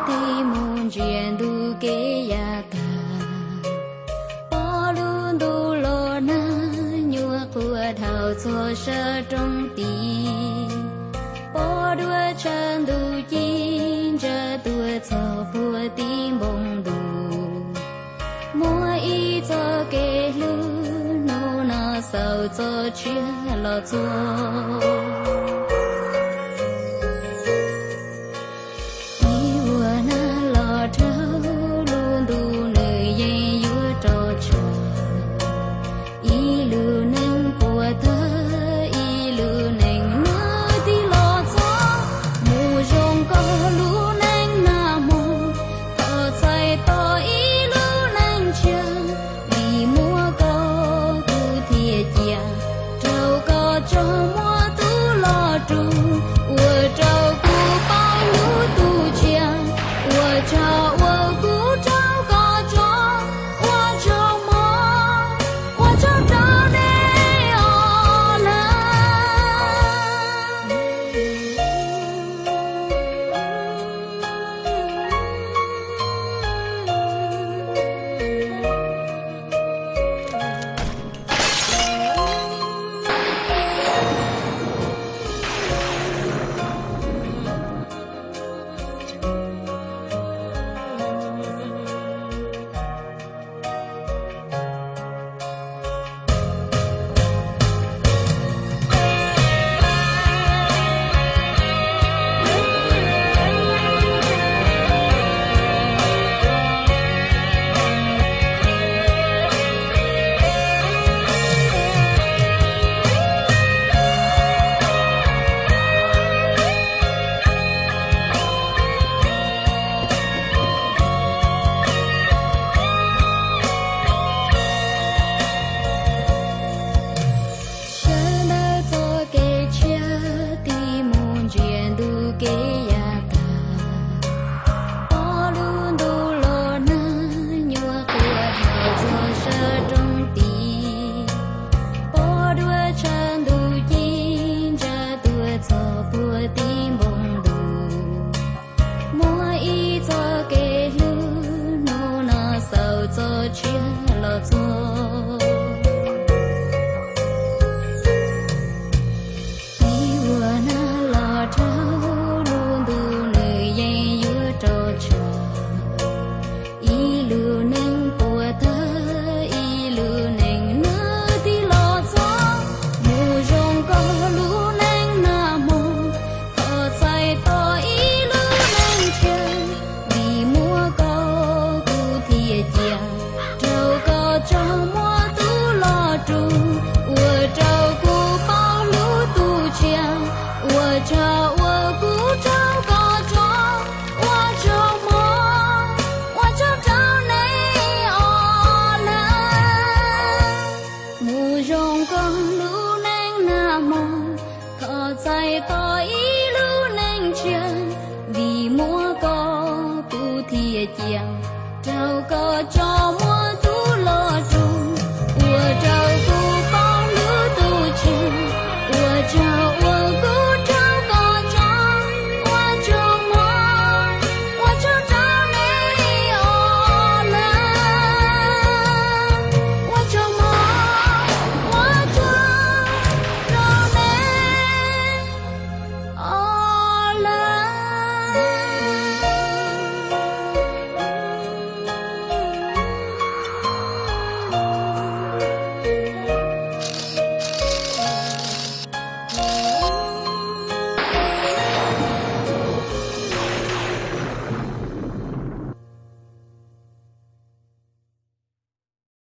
Tig mus ntsia ntu kev yav tag, pom lub ntuj los nag, nyuam qhuav dhau txog sab roob tid. Pom dua tshav ntuj ci ntsa tuaj txog puag tim npoo ntuj. Muaj ib txoj kev hlub hnub no xaus txoj sia los txog. Ib vuag nag los dhau, lub ntuj nws yeej yuav rau tshaj. Ib lub neej puas tawg, ib lub neej nws tig los txog. Mus zoo koj lub neej nag hmo, thov txais tos ib lub neej tshiab. Vim muaj koj kuv thiaj cia, rau koj tso muaj tus los rub, ua rau kuv paub hlub tus tshiab. Ua tsaug uas kuv rau koj tso, ua tsaug mog, ua tsaug rau nej os lawm. Sawv ntawm txoj kev tshiab tig mus ntsia ntu kev yav tag, pom lub ntuj los nag, nyuam qhuav dhau txog sab roob tid. Pom dua tshav ntuj ci ntsa tuaj txog puag tim npoo ntuj. Muaj ib txoj kev hlub hnub no xaus txoj sia los txog. Ib vuag nag los dhau, lub ntuj nws yeej yuav rau tshaj. Ib lub neej puas tawg, ib lub neej nws tig los txog. Mus zoo koj lub neej nag hmo, thov txais tos ib lub neej tshiab. Vim muaj koj kuv thiaj cia, rau koj tso muaj tus los rub, ua rau kuv paub hlub tus tshiab. Ua tsaug uas kuv rau koj tso, ua tsaug mog, ua tsaug rau nej os lawm. Mus zoo koj lub neej nag hmo, thov txais tos ib lub neej tshiab. Vim muaj koj kuv thiaj cia, rau koj tso